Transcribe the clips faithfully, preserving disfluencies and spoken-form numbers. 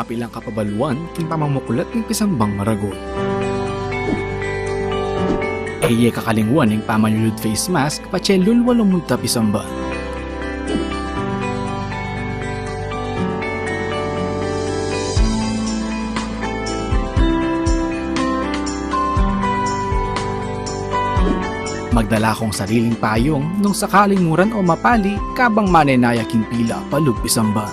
Bilang kapabaluan king pamamuklat ning pisambang maragul. E ye kakalingwan ing pamanyulud face mask patse lulwa lumunta pisamba. Magdala kong sariling payung nung sakaling muran o mapali kabang manenaya king pila palub pisamba.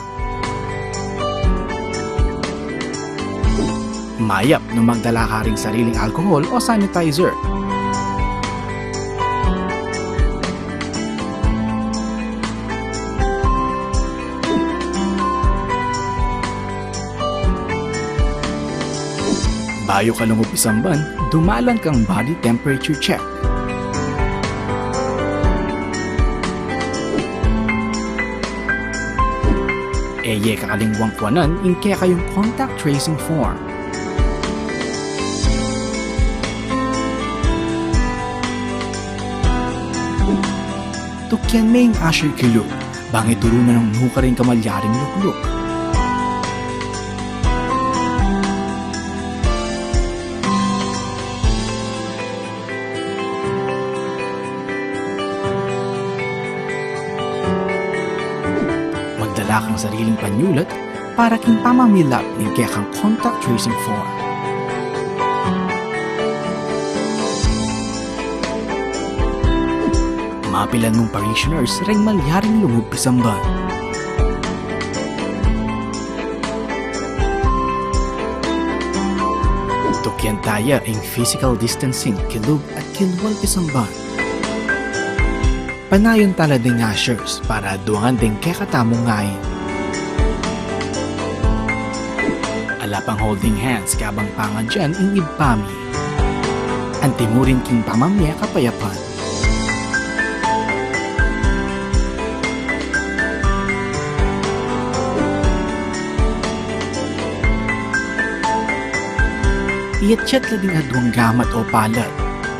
Mayap nung magdala ka ring sariling alcohol o sanitizer. Bayu ka lungub pisamban, dumalan kang body temperature check. E ye kakalingwang kuanan ing kekayung contact tracing form. Tukyan me ing usher kilub, bang ituru na nung nukarin kamalyaring lukluk. Magdala kang sariling panyulat para king pamamilap ning kekang contact tracing form. Mapilan mung parishioners reng malyaring lungub pisamban. Tukyan taya ing physical distancing kilub at kilwal pisamban. Panayan tala ding ushers para aduangan ding kekatamung ngain. Ala pang holding hands kabang pangadyan ing ibpa mi. Antimurin king pamamye kapayapan. Iyatsyat la ding aduang gamat o palad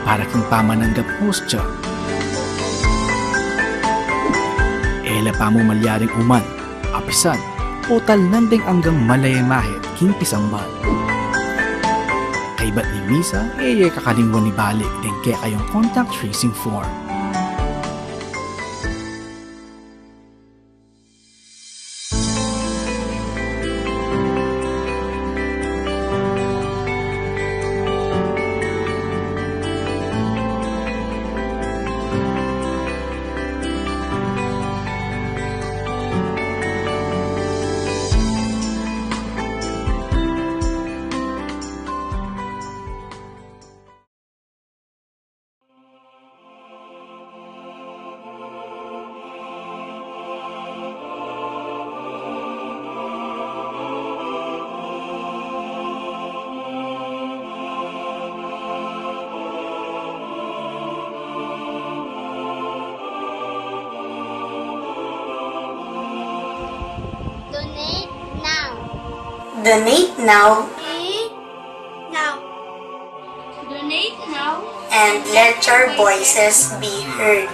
para king pamananggap hostya. E la pamu malyaring uman, apisan, o talnan ding anggang malaya mahit king pisamban. Kaybat ning misa, e ye kakalingwan ibalik ding kekayung contact tracing form. Donate now. Donate now. Donate now. Donate now. And let your voices be heard.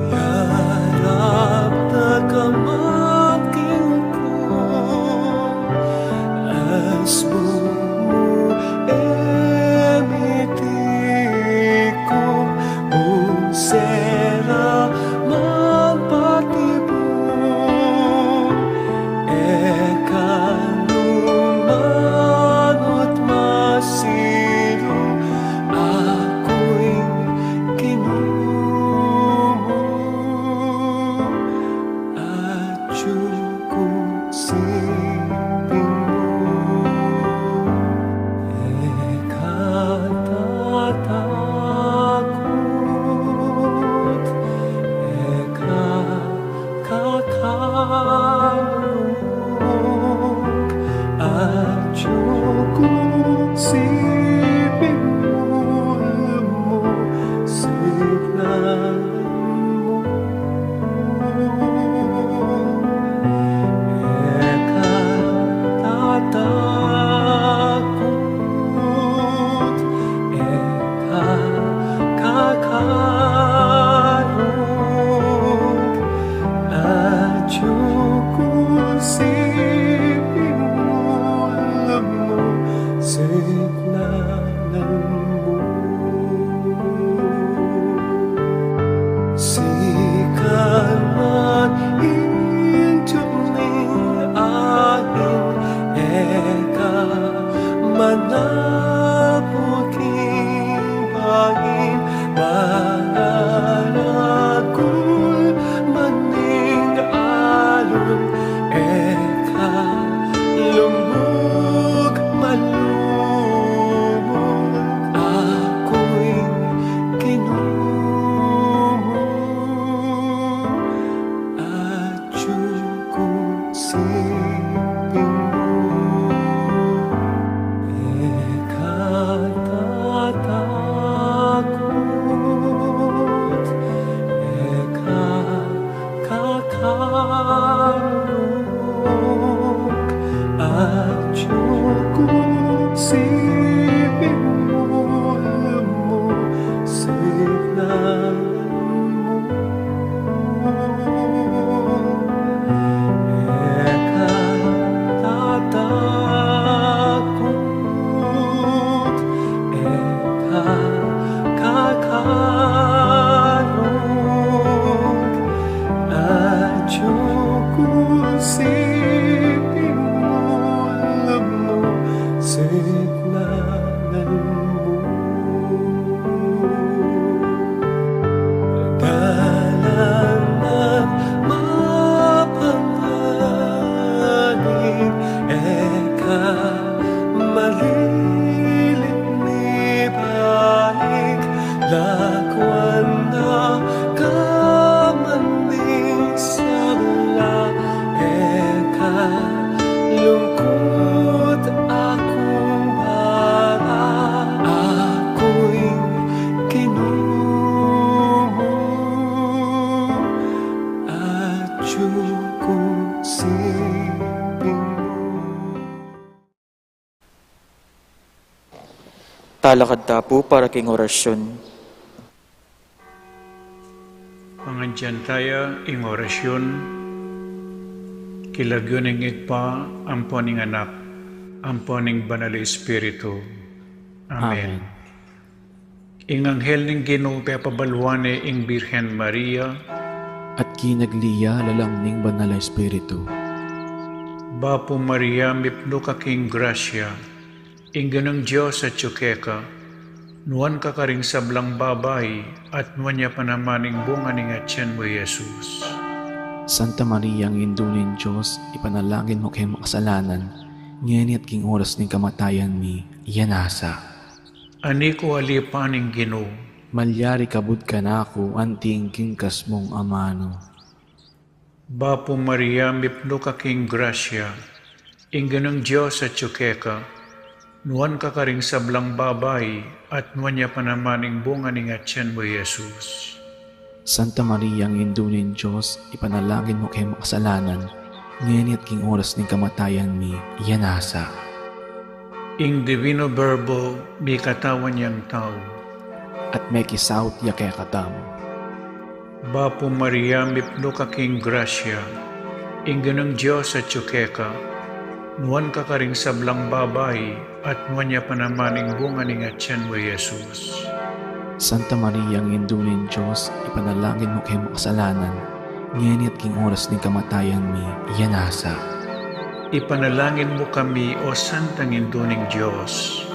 Yarap na ka man king lugud, asbun mu e mitiku, unsera man patibu, e ka nu manut masiru, aku ing Ginu mu, atyu ku siping mu. E ka tatakut, e ka kakalung, atyu ku siping mu, lumusignan mu. E ka tatakut, e ka kakalung, atyu ku siping mu, lumusignan mu. Sika man ing dugling ain, e ka manabut king bain, maragul man ing alun, e ka lugmuk malugud, aku ing Ginu mu, atyu ku siping mu. E ka tatakut, e ka kakalung, atyu ku siping mu, lumusignan mu. E ka tatakut, e ka kakalung, atyu ku siping mu, lumusignan mu. Dalan nang mapanganib, e ka maliling mibalik, lakwan na ka man ning sarla, e ka lungkut, aku ing bala, aku ing Ginu mu, atyu ku siping mu. Talakad ta pu para king orasyon. Pangadyan taya ing orasyon. King lagyu ning Ibpa, ampo ning Anak, ampo ning Banal a Espiritu. Amen. Amen. Ing anghel ning Ginu pepabaluan ne ing Birhen Maria. At kinagli ya lalam ning Banal a Espiritu. Bapu Maria, mipnu ka king grasya, ing Ginung Dios atyu keka, nuan ka karing sablang babai, at nuan ya pa naman ing bunga ning atyan mu, i Jesus. Santa Maria, Indu ning Dios, ipanalangin mu keng makasalanan, ngeni at king oras ning kamatayan mi. Amen. Ani ku alipan ing Ginu. Malyari kabud kanaku anti ing kingkas mung amanu. Bapu Maria, mipnu ka king grasya, ing Ginung Dios atyu keka, nuan ka karing sablang babai, at nuan ya pa naman ing bunga ning atyan mu, i Jesus. Santa Maria, Indu ning Dios, ipanalangin mu keng makasalanan, ngeni at king oras ning kamatayan mi. Amen. Ing Divino Verbo mikatawan yang tau. At mekisaut ya kekatamu. Bapu Maria, mipnu ka king grasya, ing Ginung Dios atyu keka, nuan ka karing sablang babai, at nuan ya pa naman ing bunga ning atyan mu, i Jesus. Santa Maria, Indu ning Dios, ipanalangin mu keng makasalanan, ngeni at king oras ning kamatayan mi. Iya nasa. Ipanalangin mu kami, o Santang Indu ning Dios.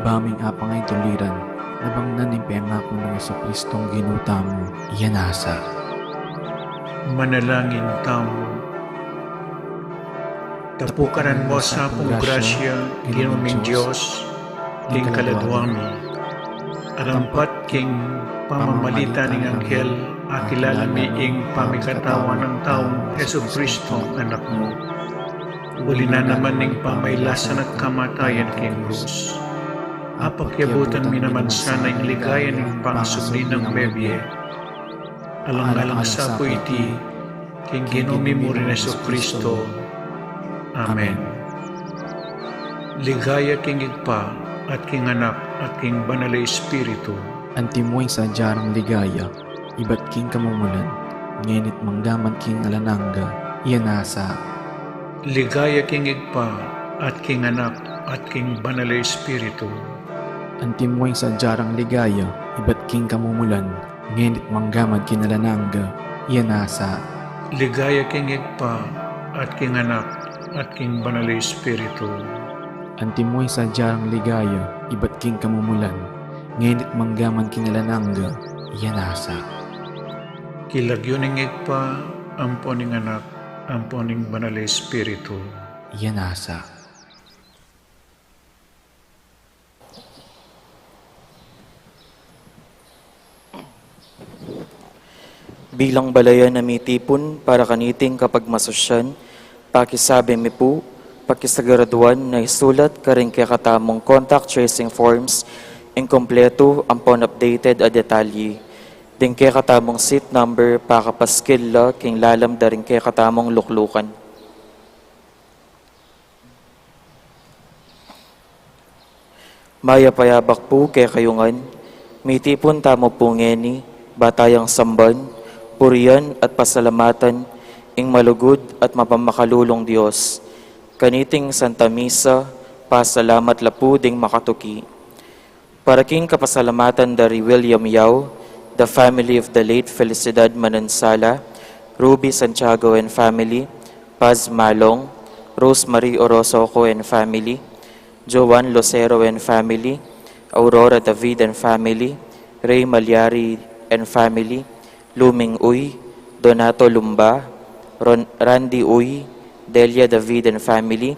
Ba ming apang ay tuliran, nabangnan ning pengaku nang Jesucristong Ginu tamu. Iya nasa. Manalangin tamu. Tapukaran mu sa pung grasya, Ginu ming Dios, king kaladua mi. Arampat king pamamalita ning anghel, akilala mi ing pamikatawan nang taung Jesucristong Anak mu. Uli na naman ning pamailasan at kamatayan king krus. Apakyabutan mi naman sana ing ligaya ning pangasubli nang mebie. Alang-alang sa pu iti, king Ginu mi mu rin Jesucristo. Amen. Ligaya king Ibpa, at king Anak, at king Banal a Espiritu. Antimo ing sadya rang ligaya, ibat king kamumulan, ngeni at manggaman king alang angga. Iya nasa. Ligaya king Ibpa, at king Anak, at king Banal a Espiritu. Antimo ing sadya rang ligaya, ibat king kamumulan, ngeni at manggaman king alang angga. Iya nasa. Ligaya king Ibpa, at king Anak, at king Banal a Espiritu. Antimo ing sadya rang ligaya, ibat king kamumulan, ngeni at manggaman king alang angga. Iya nasa. King lagyu ning Ibpa, ampo ning Anak, ampo ning Banal a Espiritu. Iya nasa. Bilang balayan a mitipun para kaniting kapagmasusyan, pakisabi mi pu, pakisiguraduan na isulat karing kekatamung contact tracing forms ing kumpletu ampon updated a detalye ding kekatamung seat number pakapaskil la king lalam da ring kekatamung luklukan. Mayap a yabak pu kekayu ngan, mitipun tamu pu ngeni, ba tayang samban, purian at pasalamatan ing malugud at mapamakalulung Dios. Kaniting Santa Misa, pasalamat la pu ding makatuki. Para king kapasalamatan da ri William Yao, the family of the late Felicidad Manansala, Ruby Santiago and family, Paz Malong, Rosemary Orozco and family, Joan Lucero and family, Aurora David and family, Ray Malyari and family, Luming Uy, Donato Lumba, Ron-, Randy Uy, Delia David and family,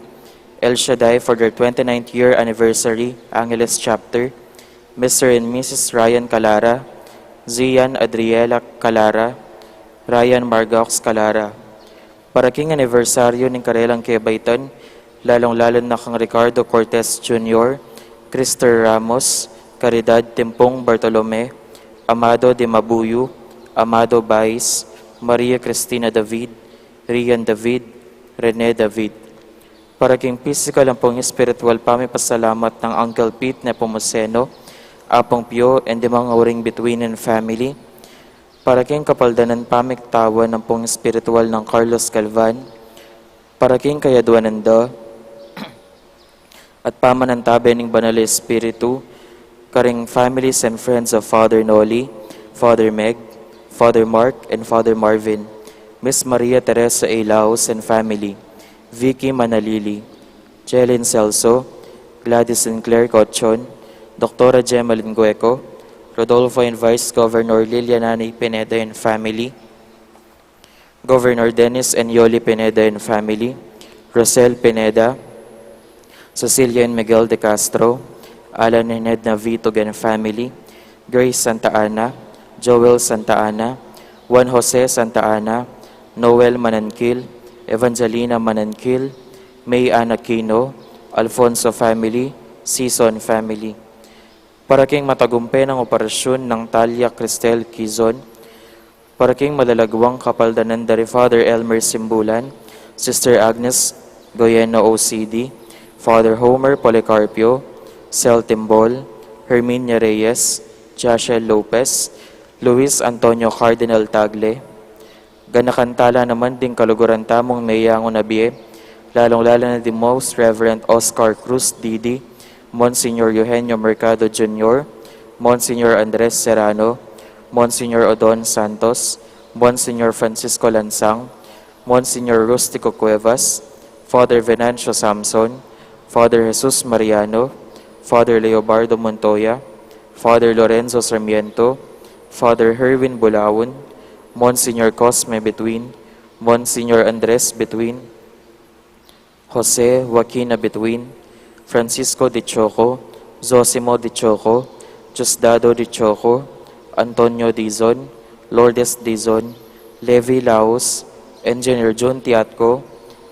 El Shaddai for their twenty-ninth year anniversary, Angeles Chapter, Mister and Missus Ryan Calara, Zian Adriela Calara, Ryan Margox Calara. Para king anibersaryu ning karelang kebaitan, lalung-lalu na kang Ricardo Cortez Junior, Crister Ramos, Caridad Timpong Bartolome, Amado de Mabuyo, Amado Bais, Maria Cristina David, Rian David, Rene David. Para king pisikal ampong espiritual pamipasalamat nang Uncle Pete Nepomuceno, Apong Pio, and the mga uring Bituin and family. Para king kapaldanan pamikatawan ampong espiritual nang Carlos Galvan, para king kayaduanan da at pamanantabe ning Banal a Espiritu, karing families and friends of Father Noli, Father Meg, Father Mark, and Father Marvin, Miss Maria Teresa A. Laos and family, Vicky Manalili, Jelin Celso, Gladys and Claire Cochon, Doktora Gemma Lingueco, Rodolfo and Vice Governor Lilianani Pineda and family, Governor Dennis and Yoli Pineda and family, Rosel Pineda, Cecilia and Miguel de Castro, Alan and Edna Vitug and family, Grace Santa Ana, Joel Santa Ana, Juan Jose Santa Ana, Noel Manankil, Evangelina Manankil, May Ana Aquino, Alfonso family, Sison family. Para king matagumpe nang operasyon nang Talia Cristel Quizon, para king malalagwang kapaldanan da ri Father Elmer Simbulan, Sister Agnes Goyeno O C D, Father Homer Policarpio, Sel Timbol, Herminia Reyes, Jashel Lopez, Luis Antonio Cardinal Tagle, ganakan tala naman ding kaluguran tamung meyangu na bie, lalung-lalu na di Most Reverend Oscar Cruz, D D, Monsignor Eugenio Mercado Junior, Monsignor Andres Serrano, Monsignor Odon Santos, Monsignor Francisco Lansang, Monsignor Rustico Cuevas, Father Venancio Samson, Father Jesus Mariano, Father Leobardo Montoya, Father Lorenzo Sarmiento, Father Herwin Bulaon, Monsignor Cosme Between, Monsignor Andres Between, Jose Joaquina Between, Francisco de Choco, Zosimo de Choco, Diosdado de Choco, Antonio Dizon, Lourdes Dizon, Levi Laus, Engineer Jun Tiatco,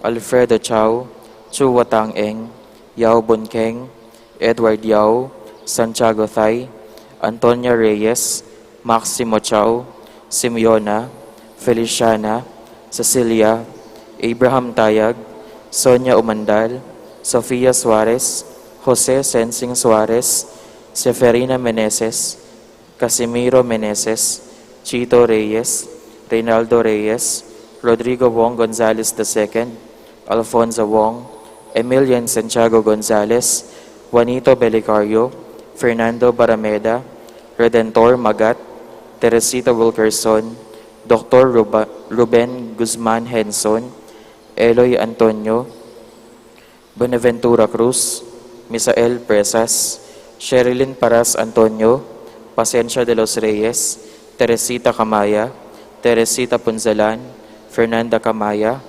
Alfredo Chao, Chu Watang Eng, Yao Bunkeng, Edward Yao, Santiago Thay, Antonia Reyes, Maximo Chao, Simeona, Feliciana, Cecilia, Abraham Tayag, Sonia Umandal, Sofia Suarez, Jose Sensing Suarez, Seferina Meneses, Casimiro Meneses, Chito Reyes, Reynaldo Reyes, Rodrigo Wong Gonzalez the second, Alfonso Wong, Emilian Santiago Gonzalez, Juanito Belicario, Fernando Barameda, Redentor Magat, Teresita Wilkerson, Doctor Ruba-, Ruben Guzman Henson, Eloy Antonio, Buenaventura Cruz, Misael Presas, Sherilyn Paras Antonio, Pasencia de los Reyes, Teresita Camaya, Teresita Punzalan, Fernanda Camaya,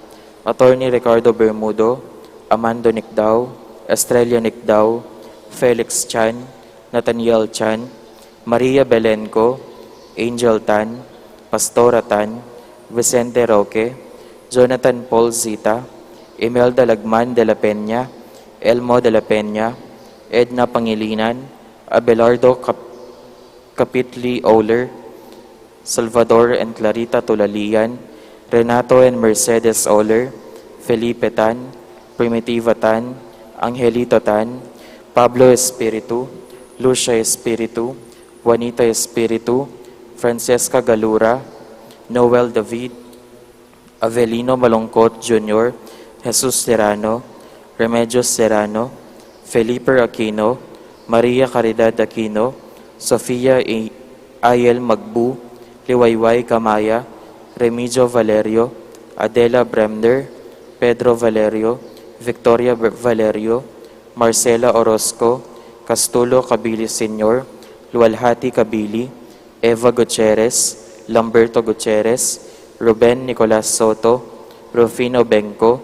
Attorney Ricardo Bermudo, Amando Nicdao, Estrella Nicdao, Felix Chan, Nathaniel Chan, Maria Belenco, Angel Tan, Pastora Tan, Vicente Roque, Jonathan Paul Zita, Imelda Lagman de la Peña, Elmo de la Peña, Edna Pangilinan, Abelardo Cap-, Capitli Oler, Salvador and Clarita Tulalian, Renato and Mercedes Oler, Felipe Tan, Primitiva Tan, Angelito Tan, Pablo Espiritu, Lucia Espiritu, Juanita Espiritu, Francesca Galura, Noel David, Avelino Malongkot Junior, Jesus Serrano, Remedios Serrano, Felipe Aquino, Maria Caridad Aquino, Sofia I-, Ayel Magbu, Liwayway Camaya, Remigio Valerio, Adela Bremner, Pedro Valerio, Victoria Ber-, Valerio, Marcela Orozco, Castulo Cabili Senior, Lualhati Cabili, Eva Gutierrez, Lamberto Gutierrez, Ruben Nicolas Soto, Rufino Bengco,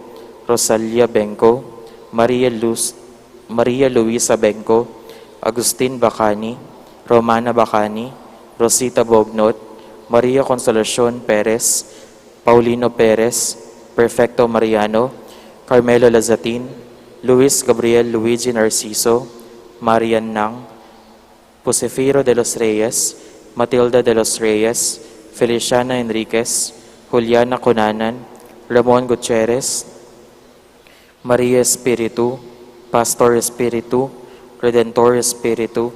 Rosalia Bengco, Maria Luz, Maria Luisa Bengco, Agustin Bacani, Romana Bacani, Rosita Bognot, Maria Consolacion Perez, Paulino Perez, Perfecto Mariano, Carmelo Lazatin, Luis Gabriel Luigi Narciso, Marian Nang, Pusefiro de los Reyes, Matilda de los Reyes, Feliciana Enriquez, Juliana Cunanan, Ramon Gutierrez, Maria Espiritu, Pastor Espiritu, Redentor Espiritu,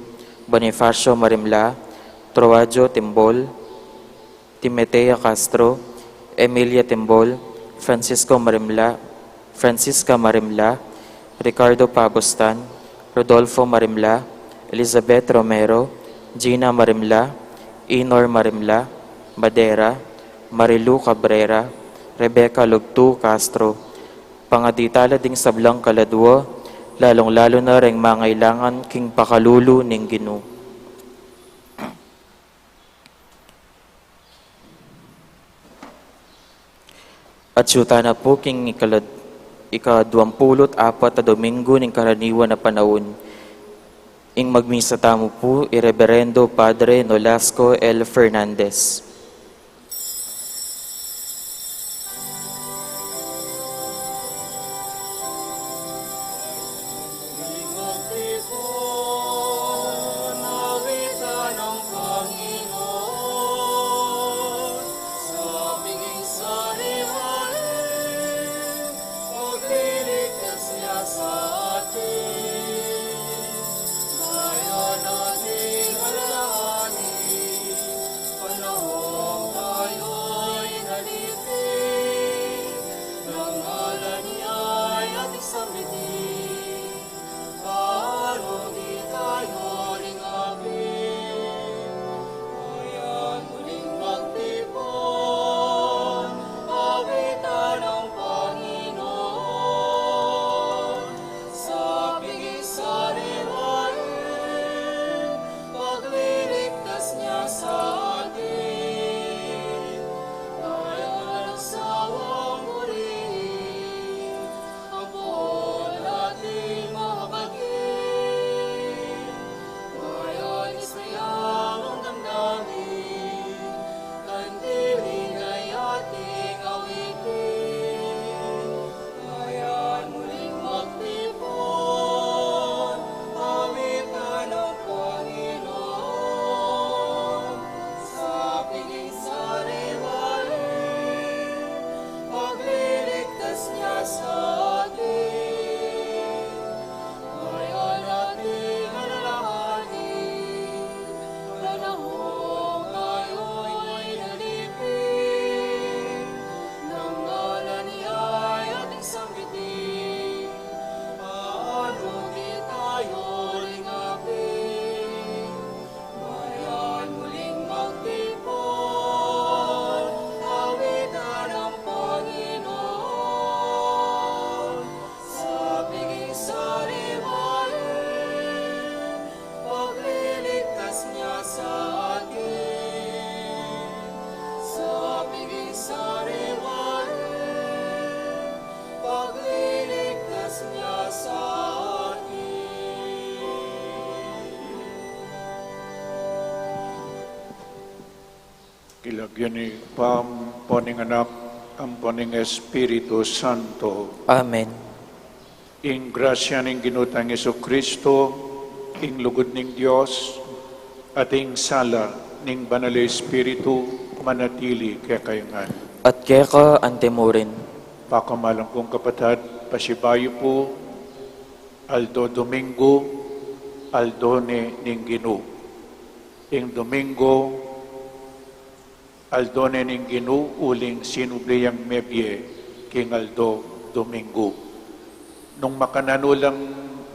Bonifacio Marimla, Troadio Timbol, Timotea Castro, Emilia Timbol, Francisco Marimla, Francisca Marimla, Ricardo Pabustan, Rodolfo Marimla, Elizabeth Romero, Gina Marimla, Inor Marimla, Madera, Marilu Cabrera, Rebecca Lugtu Castro, pangadi tala ding sablang kaladua, lalung-lalu na reng mangailangan king pakalulu ning Ginu. Atyu tana pu king ikalad-, ikaduampulu't apat a Domingo ning karaniwan a panaun. Ing magmisa tamu pu i Reberendo Padre Nolasco L. Fernandez. King lagyu ning Ibpa, ampo ning Anak, ampo ning Espiritu Santo. Amen. Ing grasya ning Ginu tang Jesucristo, ing lugud ning Dios, at ing sala ning Banal a Espiritu, manatili kekayu ngan. At keka antimurin. Pakamalan kung kapatad, pasibayu pu, aldo Domingo, aldo ne ning Ginu. Ing Domingo, aldo ne ning Ginu, uling sinubli yang mebie king aldo Domingo. Nung makananu lang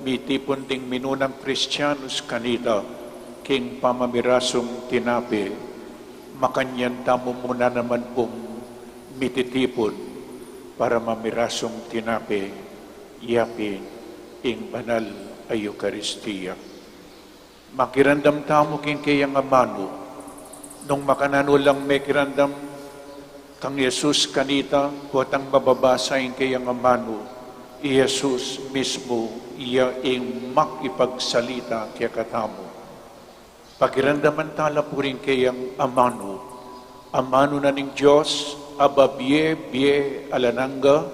mitipun ding minunang Kristianus kanita king pamamirasung tinape, makanyan tamu mu na naman pung mititipun para mamirasung tinape, yapin ing banal a Eukaristia. Makiramdam tamu king keyang amanu. Nung makananu lang mekiramdam kang Jesus kanita, potang mababasa ing keyang amanu, i Jesus mismu ya ing makipagsalita kekatamu. Pakiramdaman tala pu ring keyang amanu. Amanu na ning Dios a babie, bie alang angga,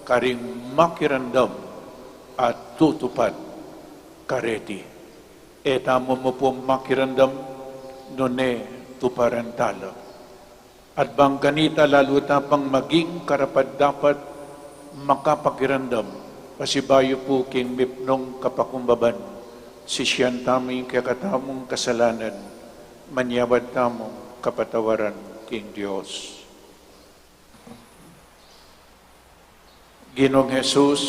karing makiramdam at tutupad kareti. E tamu mu pu makiramdam, nune tuparan tala. At bang kanita lalu ta pang maging karapat-dapat makapakiramdam, pasibayu pu king mipnung kapakumbaban, sisian tamu ing kekatamung kasalanan, manyawad tamung kapatawaran king Dios. Ginung Jesus,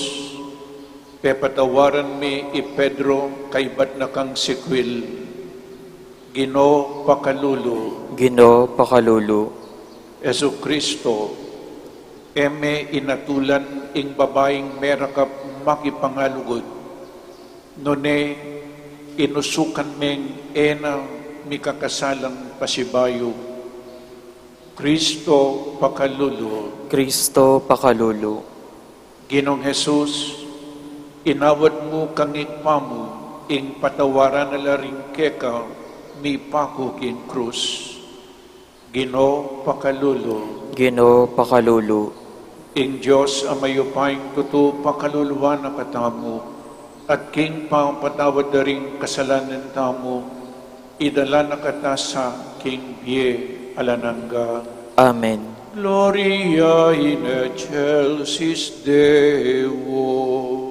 pepatawaran mi i Pedro kaybat na kang sikwil. Ginu, pakalulu. Ginu, pakalulu. Jesucristo, e me inatulan ing babaing merakap makipangalugud, nune inusukan meng e na mikakasalang pasibayu. Cristo, pakalulu. Cristo, pakalulu. Ginung Jesus, inawad mu kang Ibpa mu ing patawaran na la ring keka mipaku king krus. Ginu, pakalulu. Ginu, pakalulu. Ing Dios a mayupayang tutu pakaluluan na katamu, at king pamapatawad da ring kasalanan tamu, idala na kata sa king bie alang angga. Amen. Gloria in excelsis Deo.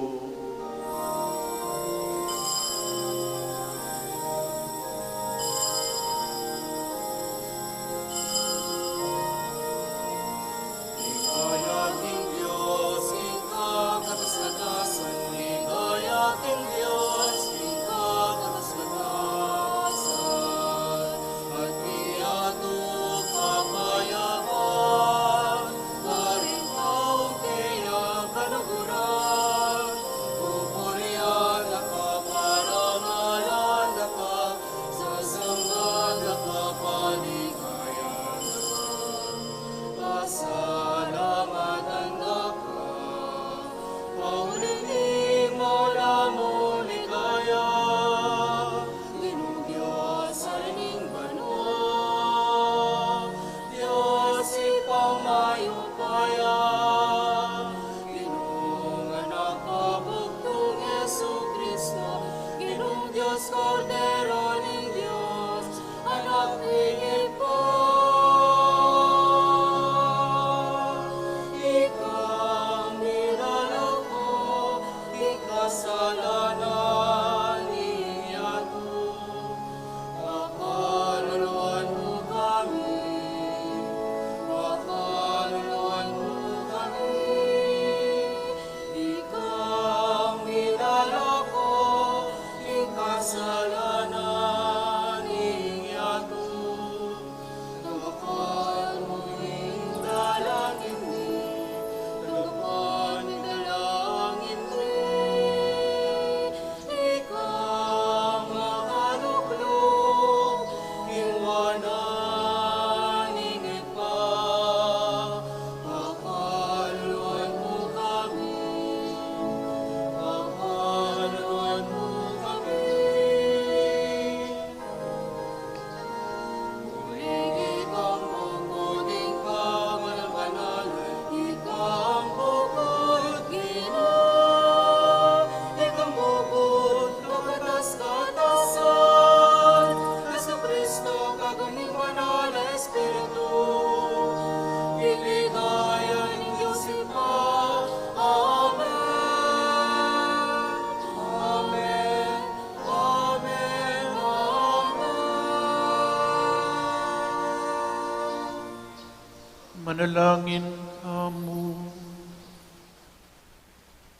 Manalangin tamu.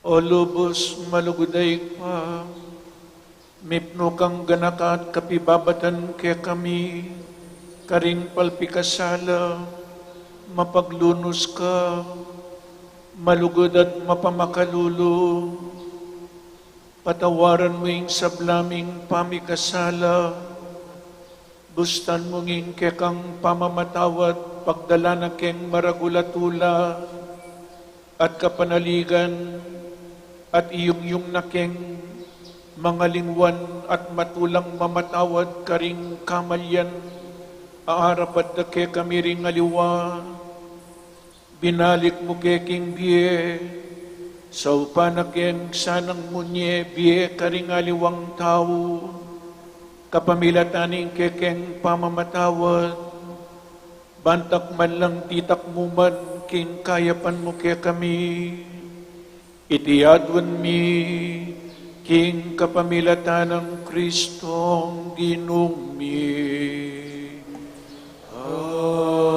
O lubus malugud a Ibpa, mipnu kang ganaka at kapibabatan kekami karing palpikasala, mapaglunus ka, malugud at mapamakalulu. Patawaran mu ing sabla ming pamikasala, bustan mu ing kekang pamamatawad, pagdala na keng maragul a tula at kapanaligan, at iyungyung na keng mangalingwan at matulang mamatawad karing kamalian a arapat da kekami ring aliwa. Binalik mu ke king bie, saupan na keng sanang munye bie karing aliwang tau, kapamilatan ning kekeng pamamatawad, bantak man lang titak mu man king kayapan mu kekami. Iti adwan mi king kapamilatan nang Kristong Ginu mi. Amen.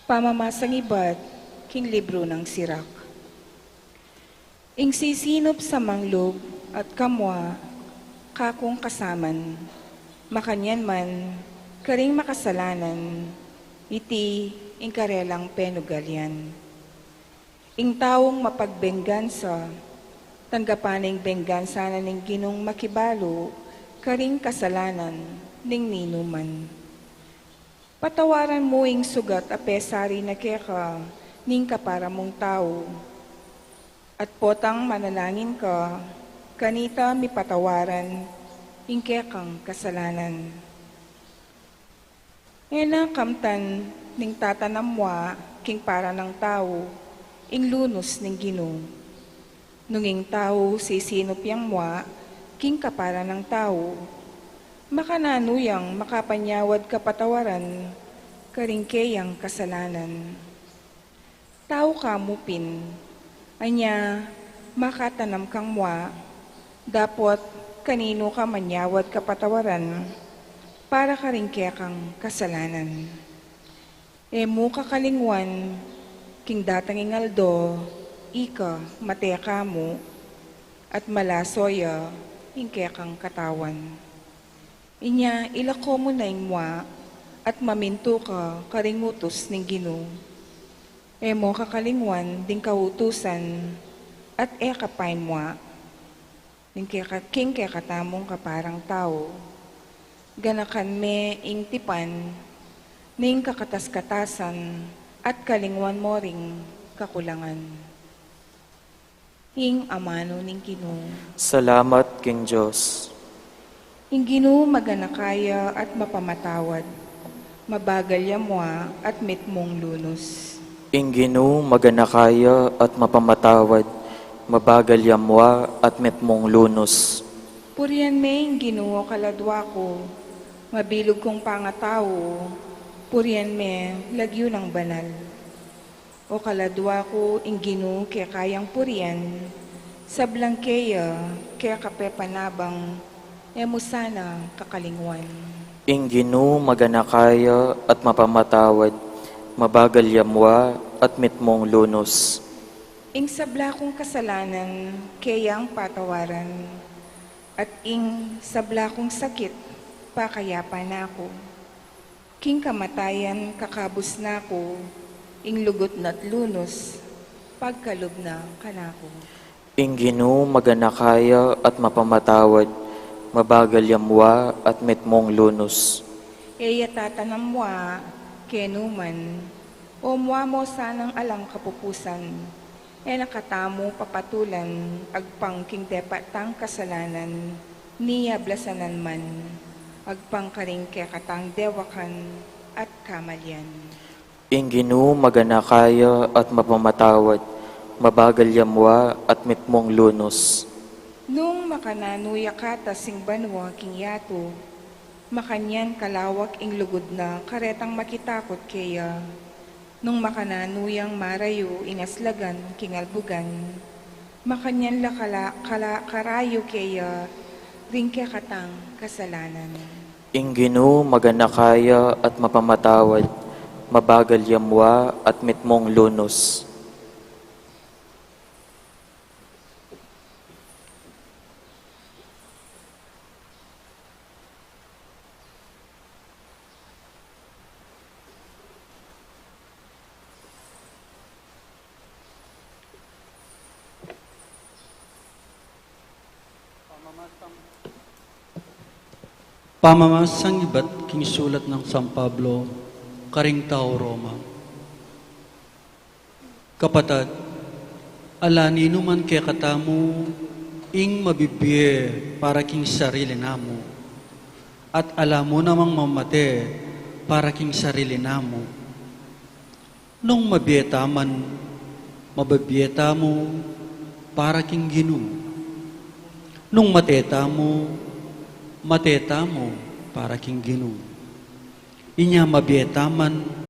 Pamamasang ibat king libru nang Sirak. Ing sisinup sa manglub at kamua kakung kasaman, makanyan man karing makasalanan, iti ing karelang penugalian. Ing taung mapagbenggansa, tanggapan na ing benggansa na ning Ginung makibalu karing kasalanan ning ninuman. Patawaran mu ing sugat a pesari na keka ning kapara mung tau, at potang manalangin ka, kanita mipatawaran ing kekang kasalanan. E na kamtan ning tatanam mua king para nang tau ing lunus ning Ginu. Nung ing tau sisinup yang mua king kapara nang tau, makananu yang makapanyawad kapatawaran karing keyang kasalanan? Tau ka mu pin, anya makatanam kang mua, dapot kaninu ka manyawad kapatawaran para karing kekang kasalanan? E mu kakalingwan king datang ing aldo, ika mate ka mu, at malaso ya ing kekang katawan. Inya ilako mu na ing mua at mamintu ka karing utus ning Ginu. E mo kakalingwan ding kautusan at e ka pamua. King keka-, king kekatamung kaparang tau, ganakan me ing tipan ning kakatas-katasan at kalingwan mo ring kakulangan. Ing amanu ning Ginu. Salamat king Dios. Ing Ginu maganaka ya at mapamatawad, mabagal ya mua at mitmung lunus. Ing Ginu maganaka ya at mapamatawad, mabagal ya mua at mitmung lunus. Purian me ing Ginu, o kaladua ku, mabilug kung pangatau, purian me lagyu nang banal. O kaladua ku, ing Ginu keka yang purian, sablang keya keka pepanabang, e mu sana kakalingwan. Ing Ginu maganaka ya at mapamatawad, mabagal ya mua at mitmung lunus. Ing sabla kung kasalanan keyang patawaran, at ing sabla kung sakit pakayapan na ku. King kamatayan kakabus na ku, ing lugud na't lunus pagkalub na kanaku. Ing Ginu maganaka ya at mapamatawad, mabagal ya mua at mitmung lunus. E ya tatanam mua kenu man, o mua mo sanang alang kapupusan. E na katamu papatulan agpang king depat tang kasalanan, ni ablasanan man agpang karing kekatang dewakan at kamalian. Ing Ginu maganaka ya at mapamatawad, mabagal ya mua at mitmung lunus. Nung makananu ya katas ing banua king yatu, makanyan kalawak ing lugud na karetang makitakut keya. Nung makananu yang marayu ing aslagan king albugan, Makanyan la kala, kala, karayu keya ring kekatang kasalanan. Ing Ginu maganaka ya at mapamatawad, mabagal ya mua at mitmung lunus. Pamamasang ibat king sulat nang San Pablo karing tau Roma. Kapatad, ala ninu man kekatamu ing mabibie para king sarili namu, at ala mu namang mamate para king sarili namu. Nung mabie ta man, mabibie tamu para king Ginu. Nung mate tamu, mate tamu para king Ginu. Inya mabie ta man,